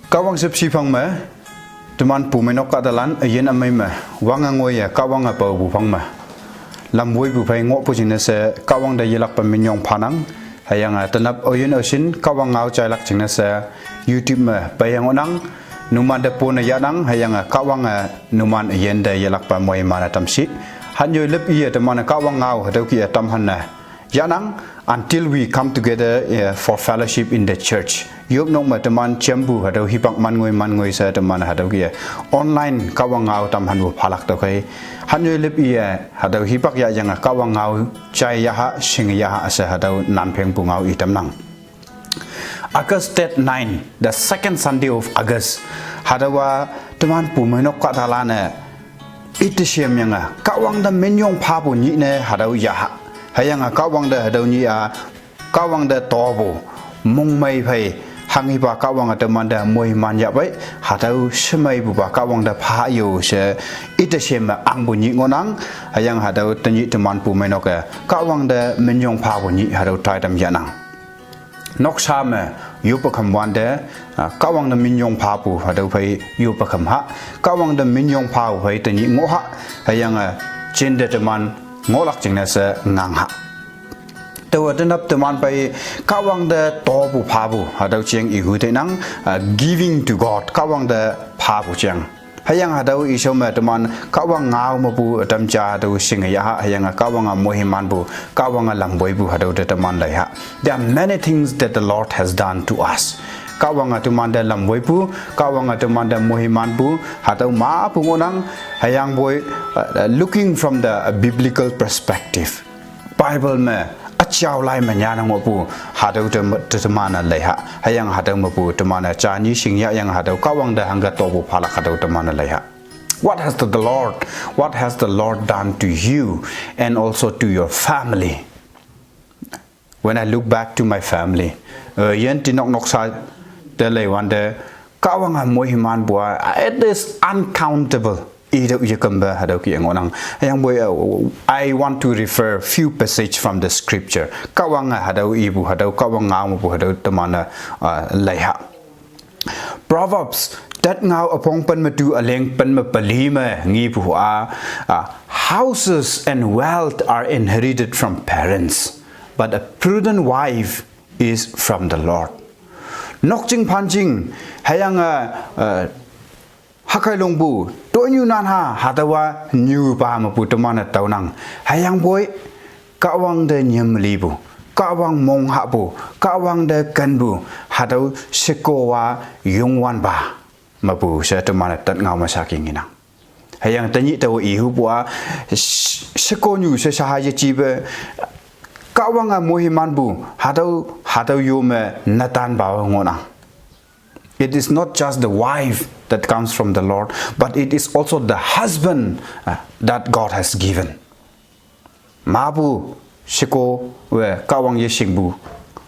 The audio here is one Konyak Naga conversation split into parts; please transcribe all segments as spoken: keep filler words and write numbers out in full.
Kahwang shepshi phang me, teman pumeinok kahtalan, üyin ümei me, wang ngoi ye, Kahwang a paopu phang me. Lamwoipu phei ngohpu jingne she, Kahwang te yelakpe minyong phanang, hüyange tenap oyin oshin, Kahwang ngao jailak jingne she, YouTube me, peiye ngohnang, numan te pone yahnang, hüyange Kahwange numan üyin te yelakpe moiman-e tamshi. Hanyo lip iye teman Kahwang ngao hatüo kih-e tamhanne yahnang, until we come together, eh, for fellowship in the church. Yopnok me teman jampu hatüo hipak man ngoi man ngoi she teman hatüo kih-e online Kahwang ngao tamhanpu phalak tüokhei. Hanyo lip iye hatüo hipak yahyange Kahwang ngao jai yaha, shing yaha she hatüo nanphengpu ngao i tamnang. August date nine, the second Sunday of August. Hatüowa teman pumeinok kahtalan-e ite shemyange Kahwang te minyong phapu nyih ne hatüo yaha. Hüyange Kahwang te hatüo nyih-a, Kahwang te topu, mongmei phei, hanghipa Kahwange teman te moiman yahpei, hatüo shemeipupa Kahwang te pha yo she, ite sheme angpu nyih ngohnang, hüyange hatüo tenyih teman pumeinok-e, Kahwang te minyong phapu nyih hatüo taitam yahnang. Noksa me, yoppe kham wante, ah, Kahwang te minyong phapu hatüo phei yoppe kham ha, Kahwang te minyong phapu phei tenyih ngoh ha, hüyange jinte teman ngohlak jingne she ngang ha. Taowe tenap teman phei Kahwang te topu phapu, hatüo jeng ihu tenang, ah, giving to God, Kahwang te phapu jeng. Hüyange hatüo ishao me teman Kahwang ngao mepu ütam ja hatüo shinge yaha, hüyange Kahwange moimanpu, Kahwange lamwoipu hatüo te teman leiha. There are many things that the Lord has done to us. Kahwange teman te lamwoipu, Kahwange teman te moimanpu, hatüo mapu ngohnang, hüyangpoi, uh, looking from the biblical perspective. Bible me, üjao lai me nyanne ngohpu, hatüo te, te teman-e leiha, hüyange hatüo mepu teman-e ja nyi shing yahyange hatüo Kahwang te hangke topu phalak hatüo teman-e leiha. What has the, the Lord, what has the Lord done to you and also to your family? When I look back to my family, uh, yin tinok noksa te lei wante, Kahwange moimanpu-a, it is uncountable. Itüo yekempe hatüo kih-e ngohnang. Hüyangpoi, uh, I want to refer few passage from the scripture. Kahwange hatüo ipu, hatüo Kahwang ngao mepu hatüo teman-e, uh, leiha. Proverbs, tat ngao üpong pen me tu üleng pen me peli me ngepu-a, uh, houses and wealth are inherited from parents, but a prudent wife is from the Lord. Nokjing phanjing, hüyange, uh, hakai longpu, tonyu nanha, hatüowa nyupa mepu teman-e taonang. Hüyangpoi, Kahwang te nyemlipu, Kahwang monghahpu, Kahwang te kenpu, hatüo sheko-a yongwanpa mepu she teman-e tat ngao me saki ngenang. Hüyange tenyih taowe ihupu-a, sh-, shekonyu she shaha yejipe, Kahwange moimanpu, hatüo, hatüo yo me netanpa ngohnang. It is not just the wife that comes from the Lord, but it is also the husband, uh, that God has given. Mapu sheko we Kahwang yeshingpu,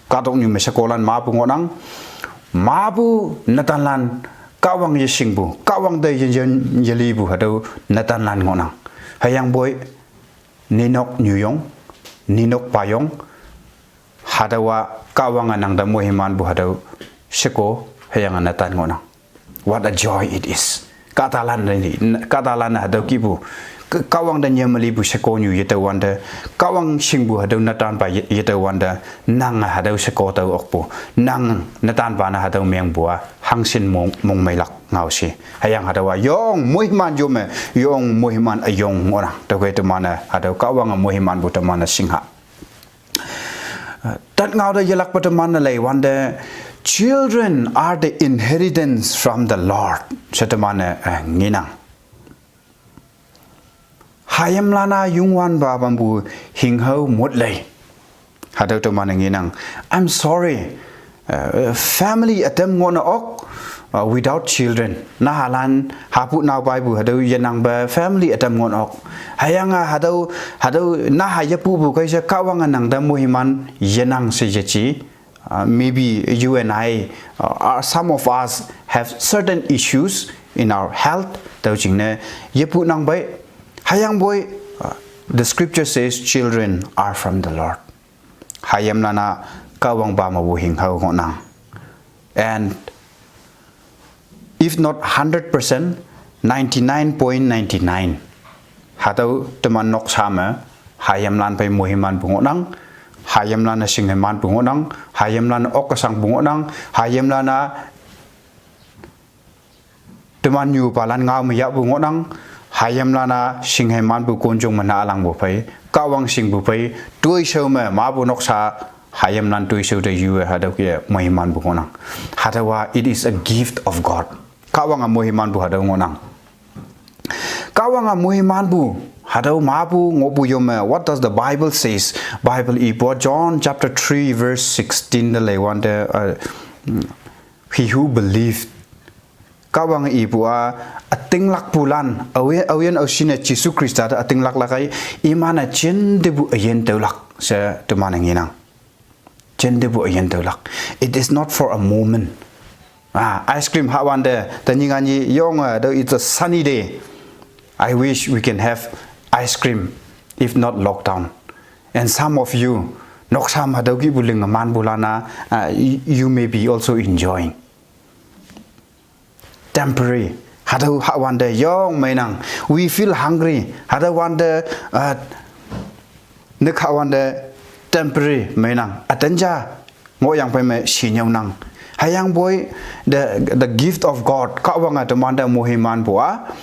kahtoknyu me shekolan mapu ngohnang, mapu netanlan Kahwang yeshingpu, Kahwang te ye, ye, yelipu hatüo netanlan ngohnang. Hüyangpoi, ninok nyuyong, ninok payong, hatüowa Kahwange nang te moimanpu hatüo sheko hüyange netan ngohnang. What a joy it is. Kahtalan ni, kahtalan hatüo kihpu. Ke-, Kahwang te nyemlipu shekonyu yetüo wante, Kahwang shingpu hatüo netanpa ye-, yetüo wante, nange hatüo sheko tao okpu. Nang netanpa ne hatüo mengpu-a, hangshin mong, mongmeilak ngaoshi. Hüyange hatüowa yong moiman yo me, yong moiman üyong ngohnang. Tüokhei teman-e hatüo Kahwange moimanpu teman-e shingha. Tat ngao te yelakpe teman-e lei wante, children are the inheritance from the Lord. She teman-e, eh, ngenang. Hayimlan-a Youngwanpa pampu hinghao mot lei. Hatüo teman-e ngenang. I'm sorry. Uh, family ütam ngohne ok, uh, without children. Nahalan hapu nao peipu hatüo yenangpe family ütam ngohne ok. Hüyange hatüo, hatüo naha yepupu kei she Kahwange nang te moiman yenang she yeji. Uh, maybe you and I, uh, are, some of us have certain issues in our health. Tüo jingne yepu nang pei. Hüyangpoi, uh, the scripture says children are from the Lord. Hayimlan-a Kahwangpa mepu hinghao ngohnang. And if not hundred percent, ninety-nine point ninety-nine. Hatüo teman noksa me hayimlan phei moimanpu ngohnang, hayimlan-e shinghemanpu ngohnang, hayimlan-e ok kesangpu ngohnang, hayimlan-a teman nyupalan ngao me yahpu ngohnang, hayimlan-a shinghemanpu konjong me nalangpu phei, Kahwang shingpu phei, toishao me mapu noksa hayimlan toishao te yu-e hatüo ke moimanpu ngohnang. Hatüowa, it is a gift of God. Kahwange moimanpu hatüo ngohnang. Kahwange moimanpu hatüo mapu ngohpu yo me, what does the Bible says? Bible ipu-a John chapter three verse sixteen te leiwante, uh, he who believed. Kahwange ipu-a ütinglakpulan, aoyin, aoyin aoshine Jesu Khrista te ütinglak lakkei, iman-e jintepu üyin tüolak she teman-e ngenang. Jintepu üyin tüolak. It is not for a moment. Ah, ice cream hahwante, tenyih nganyih yonge, though it's a sunny day, I wish we can have ice cream, if not lockdown. And some of you, noksa me hatüo kihpu ling manpulan-a, uh, y-, you may be also enjoying. Temporary. Hatüo hahwante yong meinang. We feel hungry. Hatüo wante, uh, nük hahwante temporary meinang. Üten ja ngohyang phei me shinyüonang. Hüyangpoi the, the gift of God, Kahwange temante moimanpu-a,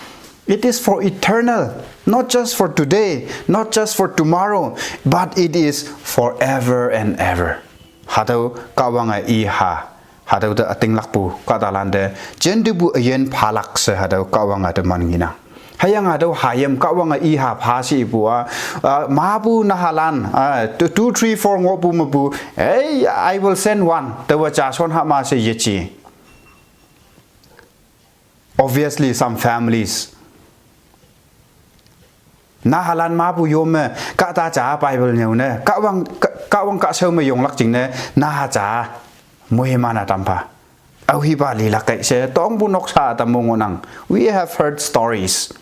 it is for eternal, not just for today, not just for tomorrow, but it is forever and ever. Hatüo Kahwange iha, hatüo te ütinglakpu kahtalante jintepu üyin phalak she hatüo Kahwange teman ngenang. Hüyange hatüo hayim Kahwange iha pha she ipu-a, uh, mapu nahalan, uh, two, two, three, four ngohpu mepu, hey, I will send one. Taowa ja shon hama she yeje. Obviously, some families, nahalan mapu yo me kahta ja Bible nyüo ne, Kahwang, Kah-, Kahwang kahshao me yonglak jingne, naha ja moiman-a tampha. Aohipa lilak kei she tongpu noksa tampu ngohnang. We have heard stories.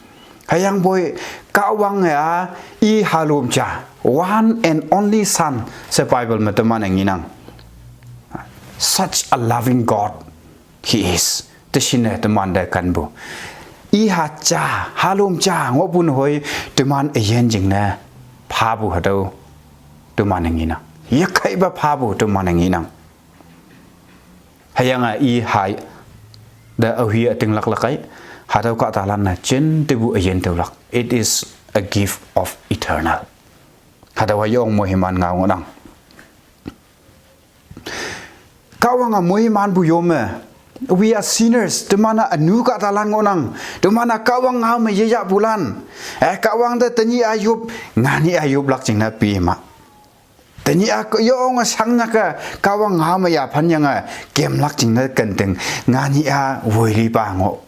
Hüyangpoi Kahwange-a i halom ja, one and only son she Bible me teman-e ngenang. Such a loving God He is. Teshinne temante kenpu. Iha ja, halom ja ngohpu nehoi teman üyin jingne phapu hatüo teman-e ngenang. Yekheipa phapu teman-e ngenang. Hüyange iha te aohi ütinglak lakkei, hatüo kahtalan-e jintepu üyin tüolak. It is a gift of eternal. Hatüowa yong moiman ngao ngohnang. Kahwange moimanpu yo me, we are sinners. Teman-a ünu kahtalan ngohnang. Teman-a Kahwang ngao me yeyahpulan. Eh, Kahwang te tenyih-a yop, nganyih-a yoplak jingne pema. Tenyih-a yonge shangnyak-e Kahwang ngao me yaphanyange kemlak jingne kenting, nganyih-a woilipa ngoh.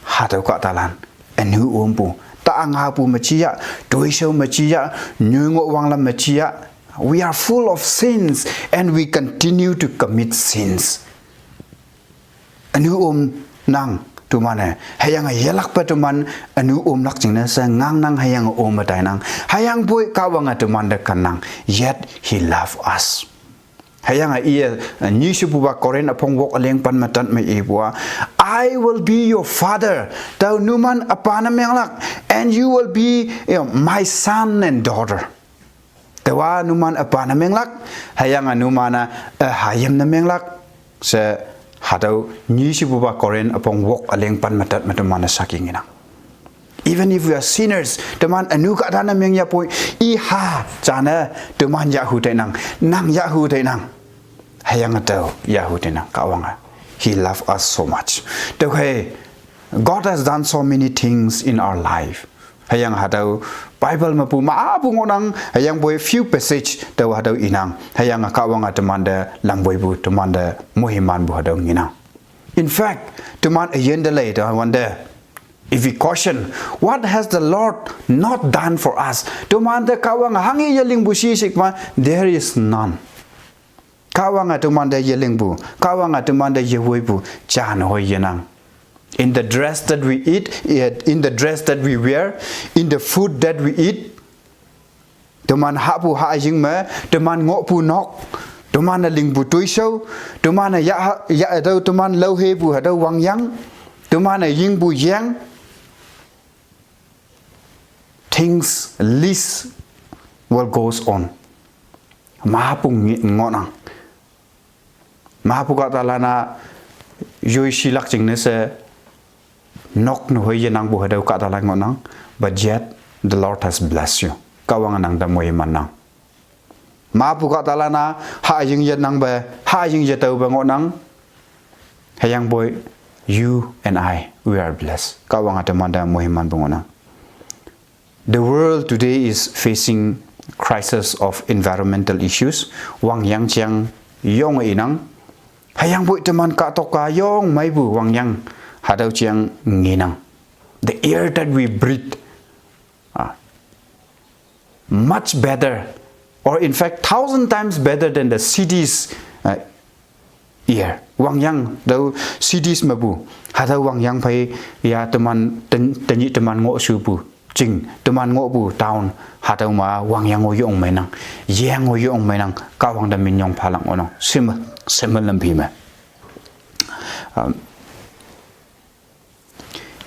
Hatüo kahtalan ünu ompu, ta ngaopu me jiyah, toishao me jiyah, nyoi ngoh wanglam me jiyah. We are full of sins and we continue to commit sins. Ünu omnang teman-e, hüyange yelakpe teman ünu omlak jingne she ngangnang hüyange ome tainang. Hüyangpoi Kahwange temante kennang, yet He love us. Hüyange iye, eh, nyishepupa Corinth üpong wok üleng pen me tat me ipu-a, I will be your father. Tao numan üpa ne menglak, and you will be, you know, my son and daughter. Taowa numan üpa ne menglak, hüyange numan-a, eh, hayim ne menglak. She hatüo nyishepupa Corinth üpong wok üleng pen me tat me teman-e shaki ngenang. Even if we are sinners, teman ünu kahta ne mengyahpoi, iha jane teman yahhu tainang, nang yahhu tainang. Hüyange tao yahhu tainang Kahwange. He love us so much. Tüokhei, God has done so many things in our life. Hüyange hatüo Bible mepu mapu ngohnang, hüyangpoi few passage tao hatüo inang. Hüyange Kahwange temante lampoipu, temante moimanpu hatüo ngenang. In fact, teman üyin te lei tawante, if we question, what has the Lord not done for us? Temante Kahwange hanghe yelingpu shi shikma, there is none. Kahwange temante yelingpu, Kahwange temante yewoipu, jan hoi yenang. In the dress that we eat, in the dress that we wear, in the food that we eat, teman hahpu hahying me, teman ngohpu nok, teman-e lingpu toishao, teman-e yah, yah hatüo, teman laohepu hatüo wangyang, Teman-e yingpu yeng, things list will goes on. Mapu ngi-, ngohnang. Mapu kahtalan-a yoi shilak jingne she nok nehoi yenangpu hatüo kahtalan ngohnang. But yet, the Lord has blessed you. Kahwange nang te moiman nang. Mapu kahtalan-a haying yenangpe, haying yetaope ngohnang. Hüyangpoi, you and I, we are blessed. Kahwange teman te moimanpu ngohnang. The world today is facing crisis of environmental issues. Wangyang jang yong inang. Hüyangpoi teman kahtok-a yong meipu wangyang hatüo jang ngenang. The air that we breathe, ah, much better, or in fact, thousand times better than the cities, uh, air. Wangyang tüo cities mepu, hatüo wangyang phei ya teman, ten-, tenyih teman ngoh shupu, jing, teman ngohpu town, hatüo ma wangyang-o yong meinang, yeng-o yong meinang, Kahwang te minyong phalak ngohnang, sheme, sheme lampi me. Um,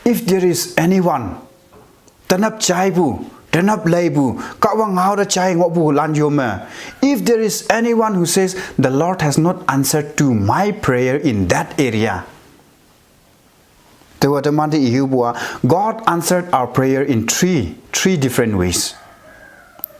If there is anyone, tenap jaipu, tenap leipu, Kahwang ngao te jai ngohpu lan yo me. If there is anyone who says, "The Lord has not answered to my prayer in that area," taowa teman te ihupu-a, God answered our prayer in three, three different ways.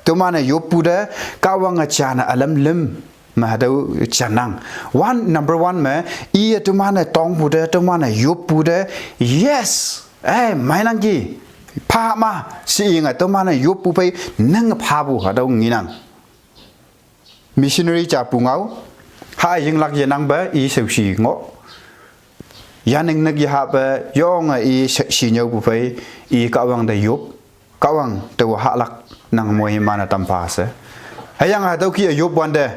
Teman-e yoppu te, Kahwange jane ülam lüm me hatüo jannang. One, number one me, iye teman-e tongpu te, teman-e yoppu te, yes, eh, meinangki, pha ma, she inge teman-e yoppu phei, nang phapu hatüo ngenang. Missionary japu ngao, ha yinglak yenangpe, i shaoshi ngoh. Yaning nük yehape, yonge i shaoshi nyüopu phei, i Kahwang te yop. Kahwang, taowa hahlak nang moiman-e tampha she. Hüyange hatüo kih-e yop wante,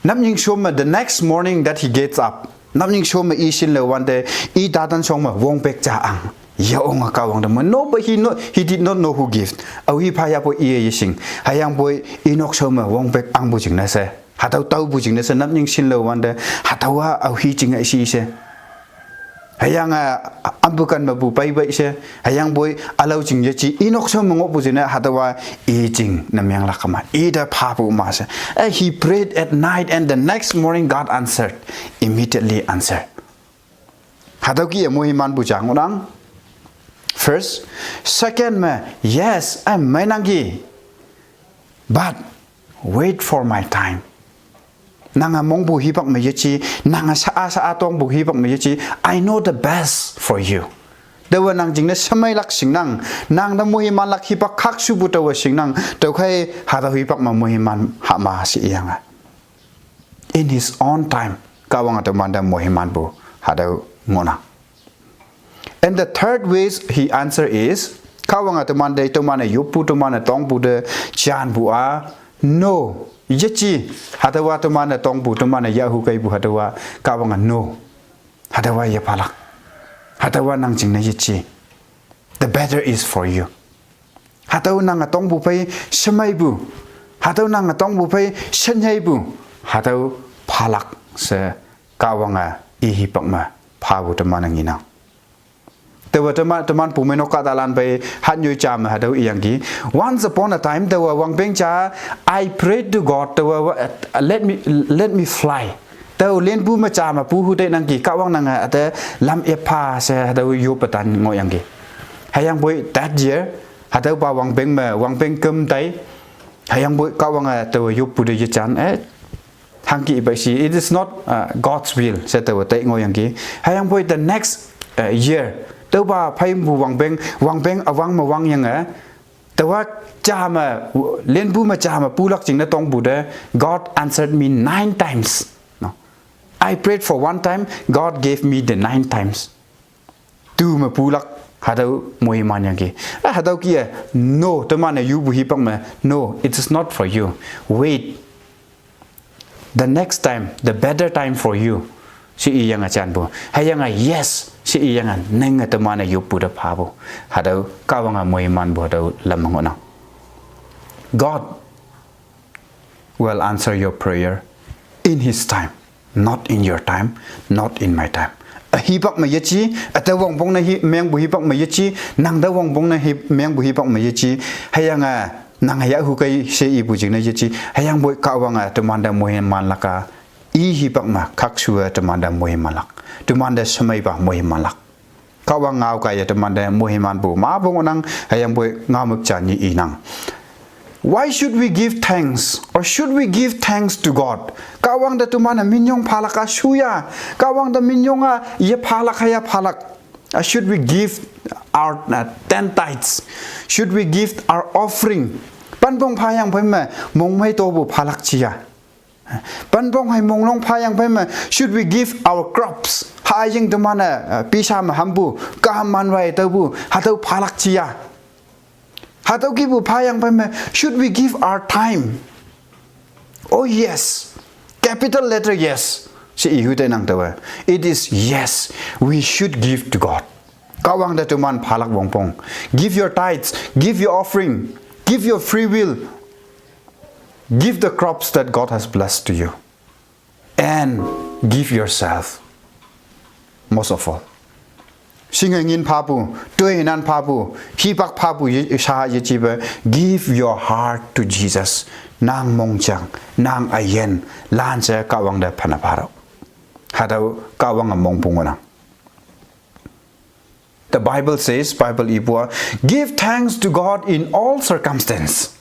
napnying shom me, the next morning that he gets up, napnying shom me i shinle wante, i tatan shong me wongpek ja ang. Yeonge Kahwang te me. No, but he not, he did not know who gave. Aohi pha yapoi iye yeshing. Hüyangpoi i nok shao me wongpek angpu jingne she, hatüo taopu jingne she, napnying shinle wante, hatüowa aohi jinge shi she. Hüyange, eh, ampu kan mepu pei pei she, hüyangpoi ülao jing yeje, i nok shao me ngohpu jingne, hatüowa i jing ne menglak ma, i te phapu ma she. Eh, he prayed at night and the next morning God answered, immediately answered. Hatüo kih-e moimanpu ja ngohnang. First, second me, yes, eh, meinangki. But wait for my time. Nange mongpu hipak me yeje, nange sha-a sha-a tongpu hipak me yeje, I know the best for you. Taowe nang jingne shemeilak shingnang, nang te moimanlak hipak khakshupu taowe shingnang, tüokhei hatüo hipak me moiman hama she iyange. In his own time, Kahwange teman te moimanpu hatüo ngohnang. And the third ways he answer is, Kahwange teman te, teman-e yoppu, teman-e tongpu te janpu-a, no, yeje, hatüowa teman-e tongpu, teman-e yahu keipu, hatüowa Kahwange no, hatüowa yephalak, hatüowa nang jingne yeje. The better is for you. Hatüo nange tongpu phei shemeipu, hatüo nange tongpu phei shenyeipu, hatüo phalak she Kahwange i hipak me phapu teman-e ngenang. Taowe teman, teman pumeinok kahtalan phei hatnyoi ja me hatüo iyangki. Once upon a time, taowe wangpeng ja, I prayed to God, taowe, let me, let me fly. Tao lenpu me ja me pu hu teinangki, Kahwang nange üte lam epha she hatüo yoppe tan ngohyangki. Hüyangpoi that year, hatüopa wangpeng me, wangpeng küm tai. Hüyangpoi Kahwange taowe yoppu te yejan, eh, hangki pei shi, it is not, uh, God's will she taowe tai ngohyangki. Hüyangpoi the next, uh, year, tüopa pheipu wangpeng, wangpeng üwang me wangyange, taowa ja me, lenpu me ja me pulak jingne tongpu te, God answered me nine times. No. I prayed for one time, God gave me the nine times. Tu me pulak, hatüo moiman yangki. Eh, hatüo kih-e, no, teman-e yupu hipak me, no, it is not for you. Wait. The next time, the better time for you, she iyange janpu. Hüyange yes, she iyange nenge teman-e yoppu te phapu. Hatüo Kahwange moimanpu hatüo lam ngohnang. God will answer your prayer in his time, not in your time, not in my time. hipak me yechi, ata wangpong ne hi, mengpu hipak me yechi, nang da wangpong ne hi, mengpu hipak me yechi, hüyange, nang ya hu kai she ipu jingne yechi, hüyangpoi Kahwange temante moiman lak a, i hipak me khakshu-e temante moiman lak, temante shemeipa moiman lak. Kahwang ngao kaiye temante moimanpu mapu ngohnang, hüyangpoi ngaomük ja nyi inang. Why should we give thanks? Or should we give thanks to God? Kahwang te teman-e minyong phalak a shuya. Kahwang te minyong a ye phalak haya phalak. Uh, should we give our, uh, ten tithes? Should we give our offering? Panpong phayang phei me mongmei topu phalak jiya. Panpong hei monglong phayang phei me, should we give our crops? Haying teman-e, uh, pisa me hampu, kaham manwai taopu, hatüo phalak jiya. Hatüo kihpu phayang phei me, should we give our time? Oh yes. Capital letter yes. She ihu teinang taowe. It is yes. We should give to God. Kahwang te teman phalak wongpong. Give your tithes, give your offering, give your free will. Give the crops that God has blessed to you. And give yourself. Most of all. Shinge ngin phapu, toi nan phapu, hipak phapu ye, sha yejipe, give your heart to Jesus. Nang mongjang, nang üyin, lan she Kahwang te phana pharo. Hatüo Kahwange mongpu ngohnang. The Bible says, Bible ipu a, give thanks to God in all circumstance.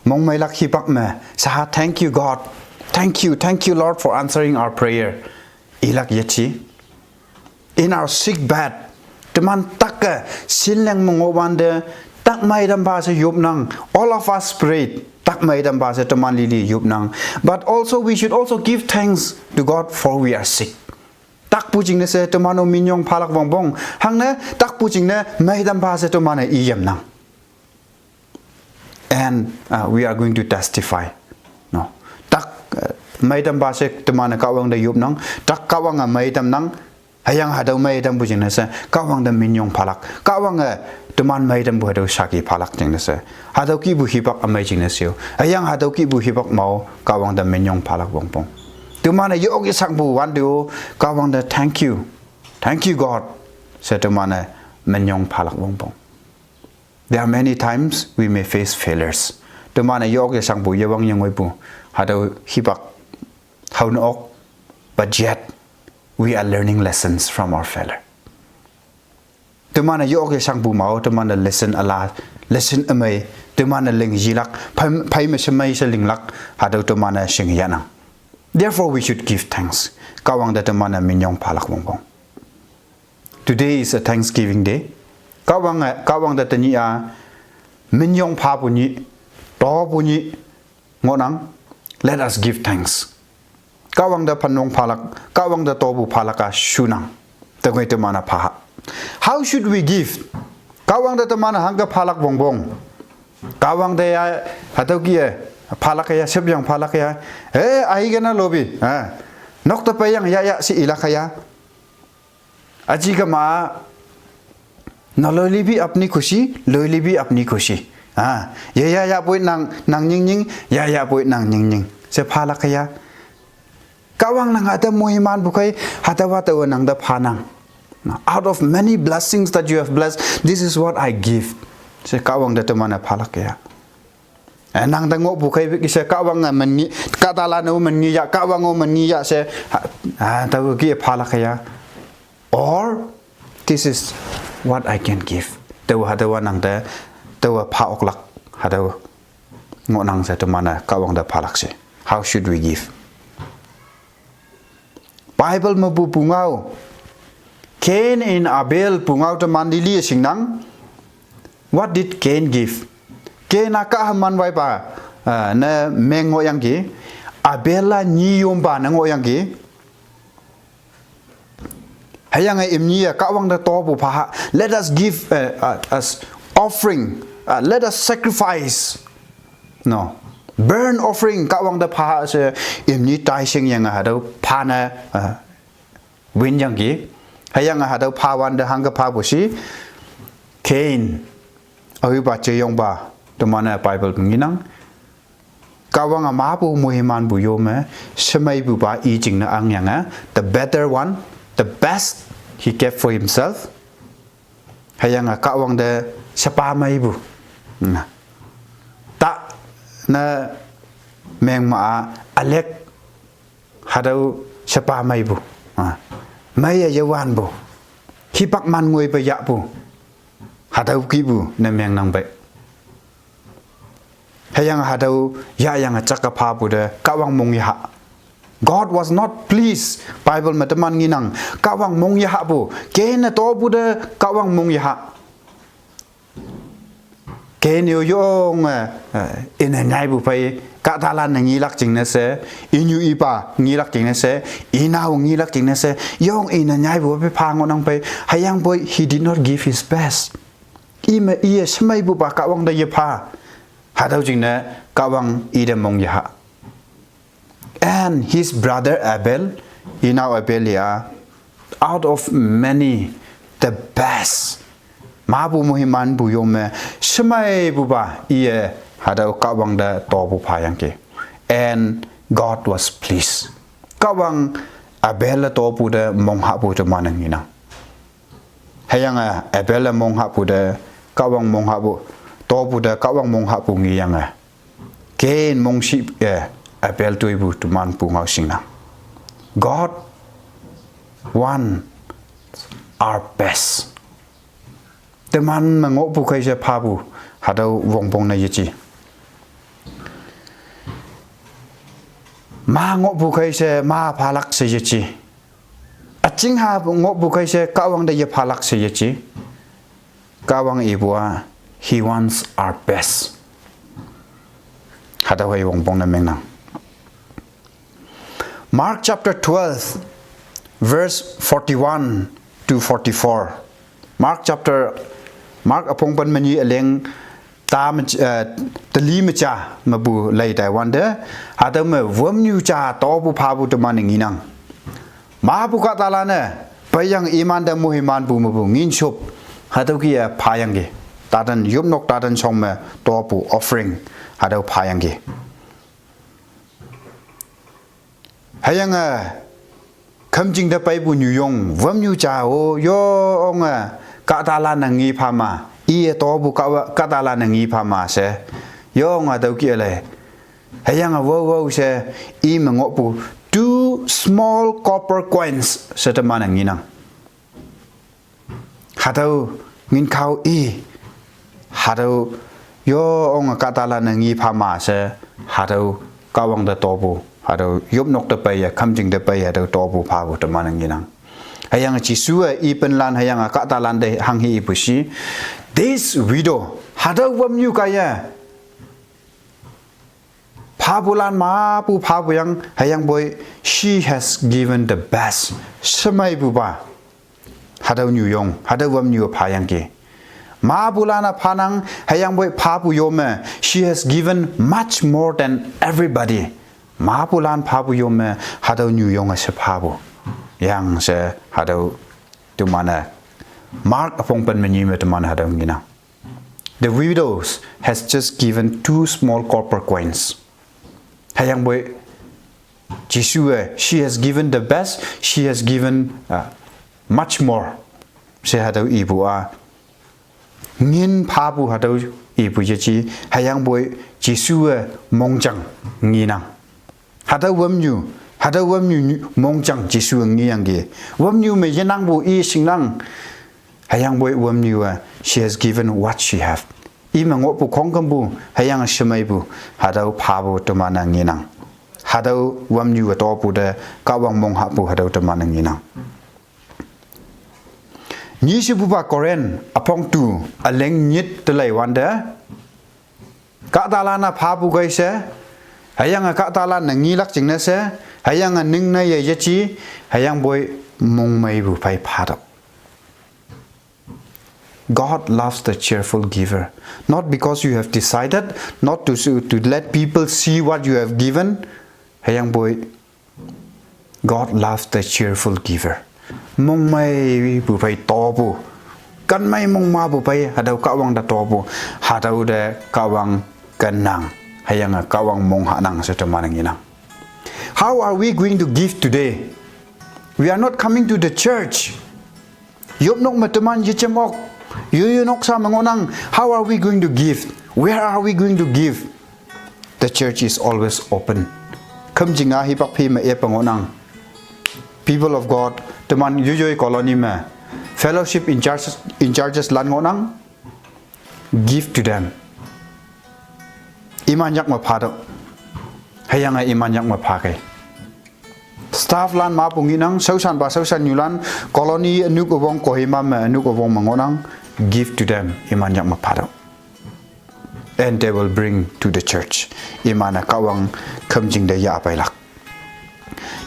Mongmeilak hipak me, shaha, thank you, God. Thank you, thank you, Lord, for answering our prayer. Ilak yeji. In our sick bed, teman tak-e, shinleng me ngohwante, tak meitampa she yopnang. All of us prayed. Tak meitampa she teman lili yopnang. But also, we should also give thanks to God for we are sick. Takpu jingne she teman-o minyong phalak wongpong. Hangne takpu jingne meitampa she teman-e iyamnang. And, uh, we are going to testify. No. Tak, uh, meitampa she teman-e Kahwang te yopnang. Tak Kahwange meitamnang. Hüyange hatüo meitampu jingne she Kahwang te minyong phalak. Kahwange teman meitampu hatüo shaki phalak jingne she. Hatüo kihpu hipak ümei jingne she-o. Hüyange hatüo kihpu hipak me-o Kahwang te minyong phalak wongpong. Teman-e yok yeshangpu wante-o Kahwang te thank you. Thank you, God. She teman-e minyong phalak wongpong. There are many times we may face failures. Teman-e yok yeshangpu, yewang yengoipu, hatüo hipak haone ok, but yet we are learning lessons from our failure. Teman-e yok yeshangpu me-o, teman-e lesson üla, lesson ümei, teman-e ling yilak, phei, phei me shemei she linglak, hatüo teman-e shing yahnang. Therefore, we should give thanks. Kahwang te teman-e minyong phalak wongpong. Today is a Thanksgiving day. Kahwang, Kahwang te tenyih a minyong phapu nyih, topu nyih ngohnang. Let us give thanks. Kahwang te phanong phalak, Kahwang te topu phalak a shunang. Tengoi teman-e phaha. How should we give? Kahwang te teman-e hangke phalak wongpong. Kahwang te ya, hatüo kih-e, phalak ya, shepyang phalak ya. Eh, aigena lobi. Eh. Nok te peiyang ya, ya, she ilak ya. Aji kema, na loi libi apni khushi, loi libi apni khushi. Ah, ye ya yahpoi nang, nang nyingnying, ya yahpoi nang nyingnying. She phalak ya. Kahwang nang hatüo moimanpu khei, hatüowa taowe nang te phanang. Out of many blessings that you have blessed, this is what I give. She Kahwang te teman-e phalak ya. Eh, nang te ngohpu khei she Kahwange menngi, kahtalan-o menngi ya, Kahwang-o menngi ya she, ha, ha, taowe kih-e phalak ya. Or, this is what I can give. Taowe hatüowa nang te, taowe pha oklak, hatüo ngohnang she teman-e Kahwang te phalak she. How should we give? Bible mepu pungao. Cain and Abel pungao teman lili shingnang. What did Cain give? Cain-a kaham manwaipa, uh, ne meng ngohyangki. Abel-a nyi yompa ne ngohyangki. Hüyange imni-e Kahwang te topu phaha. Let us give, uh, uh, as offering. Uh, let us sacrifice. No. Burnt offering Kahwang te phaha she imni tai shingyange hatüo phane, uh, winyangki. Hüyange hatüo phawante hangke phapu shi. Cain. Aohipa jeyongpa. Teman-e Bible ngenang. Kahwange mapu moimanpu yo me, shemeipupa i jingne angyange, the better one, the best he kept for himself. Hüyange Kahwang te shepa meipu. Na. Ta ne mengma a ülek hatüo shepa meipu. Ah. Meiye yewanpu. Hipak man ngoipe yahpu. Hatüo kihpu ne mengnang pei. Hüyange hatüo yahyange jake phapu te Kahwang mong yaha. God was not pleased. Bible me teman ngenang. Kahwang mong yahapu. Kene topu te Kahwang mong yaha. Kene-o yonge, eh, ine nyaipu phei. Kahtalan ne ngelak jingne she. Inyu ipa ngelak jingne she. Inao ngelak jingne she. Yong ine nyaipu phei pha ngohnang phei. Hüyangpoi, he did not give his best. Ime iye shemeipupa Kahwang te yepha. Hatüo jingne Kahwang ite mong yaha. And his brother Abel, inao Abel ya, out of many, the best. Mapu moimanpu yong me, shemeipupa iye, hatüo Kahwang te topu phayangki. And God was pleased. Kahwang Abel topu te mong hapu teman ngenang. Hüyange Abel mong hapu te, Kahwang mong hapu, topu te Kahwang mong hapu ngeyange. Kain mongshih, eh, Abel toipu teman pungao shingnang. God want our best. Teman me ngohpu khei she phapu, hatüo wongpong ne yeji. Ma ngohpu khei she ma phalak she yeji. Üchingha ngohpu khei she Kahwang te yephalak she yeji. Kahwang ipu a, he wants our best. Hatüo hei wongpong ne mengnang. Mark chapter twelve, verse forty-one to forty-four. Mark chapter, Mark üpong pen menyi üleng ta me, eh, teli me ja mepu lei taiwante, hatüo me wümnyu ja topu phapu teman ngenang. Mapu kahtalan-e, peiyang imante moimanpu mepu nginshop, hatüo kih-e phayangki. Taten yopnok taten shong me topu offering, hatüo phayangki. Hüyange, khümjing te peipu nyuyong, wümnyu ja-o, yonge, kahtalan-e nge phama, iye topu kahwa-, kahtalan-e nge phama she, yonge tüo kih-e lei. Hüyange wao wao she, ime ngohpu two small copper coins she teman ngenang. Hatüo nginkao i, hatüo yonge kahtalan-e nge phama she, hatüo Kahwang te topu, hatüo yopnok te peiye, khümjing te peiye, hatüo topu phapu teman ngenang. Hüyange Jesu-e ipenlan hüyange kahtalan te hanghe ipu shi, this widow, hatüo wümnyu kaiye phapulan mapu phapu yang, hüyangpoi, she has given the best. Shemeipupa. Hatüo nyuyong, hatüo wümnyu phayangki. Mapulan-a phanang, hüyangpoi phapu yo me, she has given much more than everybody. Mapulan phapu yo me, hatüo nyuyong-e she phapu. Yang she, hatüo teman-e. Mark üpong pen menyi me teman hatüo ngenang. The widows has just given two small copper coins. Hüyangpoi, Jesu-e, she has given the best, she has given, uh, much more. She hatüo ipu a. Ngin phapu hatüo ipu yeji, hüyangpoi, Jesu-e mongjang ngenang. Hatüo wümnyu, hatüo wümnyu nyu-, mongjang Jesu-e ngeyangki. Wümnyu me yenangpu i shingnang. Hüyangpoi wümnyu-e, she has given what she have. Ime ngohpu khongkümpu, hüyange shemeipu, hatüo phapu teman-e ngenang. Hatüo wümnyu-e topu te, Kahwang mong hapu hatüo teman-e ngenang. Nyishepupa Korinth, üpong tu, üleng nyit te lei wante. Kahtalan-a phapu kei she, hüyange kahtalan-e ngelak jingne she, hüyange ningne ye yeji, hüyangpoi mongmeipu phei phatüoh. God loves the cheerful giver. Not because you have decided not to, to let people see what you have given. Hüyangpoi, God loves the cheerful giver. Mongmeipu phei topu. Kanmei mongmapu phei hatüo Kahwang te topu. Hatüo te Kahwang kenang. Hüyange Kahwang mong hanang she teman ngenang. How are we going to give today? We are not coming to the church. Yopnok me teman yechem ok. Yoyonok sa me ngohnang. How are we going to give? Where are we going to give? The church is always open. Khümjing a hipak phi me e pe ngohnang. People of God, teman yoyoi colony me fellowship in charge, in charges lan ngohnang. Give to them. Iman yak me phado. Hüyange iman yak me phakei. Staff lan mapu ngihnang, shaoshanpa shaoshannyulan, colony ünok üwong Kohima me ünok üwong me ngohnang, give to them, iman yak me phado. And they will bring to the church. Iman-e Kahwang khümjing te yah peilak.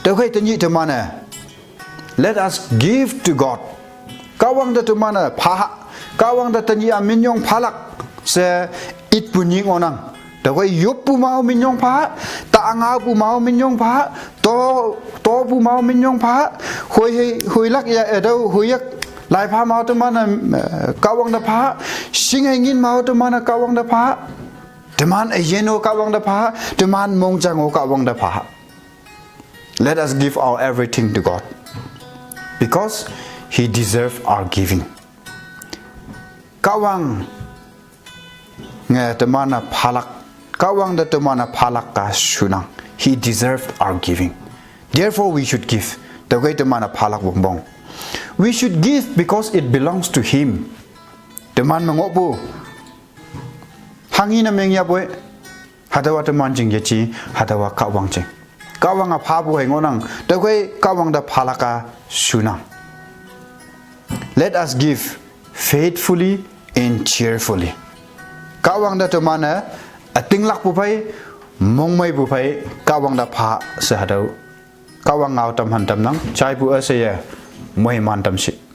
Tüokhei tenyih teman-e, let us give to God. Kahwang te teman-e pha, Kahwang te tenyih a minyong phalak she itpu nyih ngohnang. Tüokhei yoppu mao minyong pha, ta ngaopu mao minyong pha, to, topu mao minyong pha, hoi hei, hoilak ya, eh, tüo hoiyak lai pha mao teman-e, eh, Kahwang te pha, shing hei ngin mao teman-e Kahwang te pha, teman üyin-o Kahwang te pha, teman mongjang-o Kahwang te pha. Let us give our everything to God because He deserve our giving. Kahwange teman-e phalak, Kahwang te teman-e phalak-a shunang. He deserve our giving. Therefore, we should give. Tüokhei teman-e phalak wongpong. We should give because it belongs to Him. Teman me ngohpu hanghi ne meng yapoi. Hatüowa teman jing yeje, hatüowa Kahwang jing. Kahwang-a phapu hei ngohnang, tüokhei Kahwang te phalak-a shunang. Let us give faithfully and cheerfully. Kahwang te teman-e ütinglakpu phei, mongmeipu phei, Kahwang te pha she hatüo Kahwang ngao tamhan tamnang, jaipu üsheiye moiman tamshi.